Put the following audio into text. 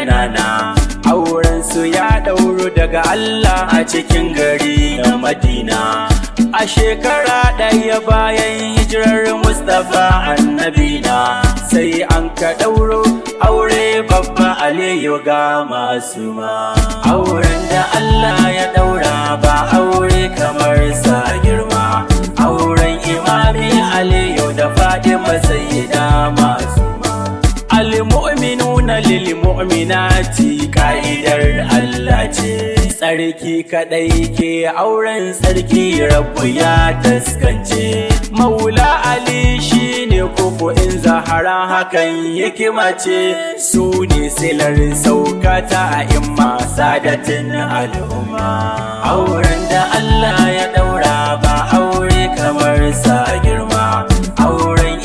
nana. Auren su ya ɗauru daga Allah a cikin gari na Madina. A shekara ɗaya bayan hijirar Mustapha annabina, sai an ka ɗauro aure babba Aliyu ga masu ma. Auren da Allah ya ɗaura ba aure kamar sa girma. Auren Imami Aliyu da Fatima Sayyida masu ma. Al-mu'minuna lil-mu'minati ka'idar Allah ce. Tsarki kadai ke auren tsarki, Rabbu ya taskance. Maula Ali shine in Zahara, hakan hikima ce. Su ne silar sauka ta a imma sadatin al'umma. Auren da Allah ya daura ba aure kamar sa girma.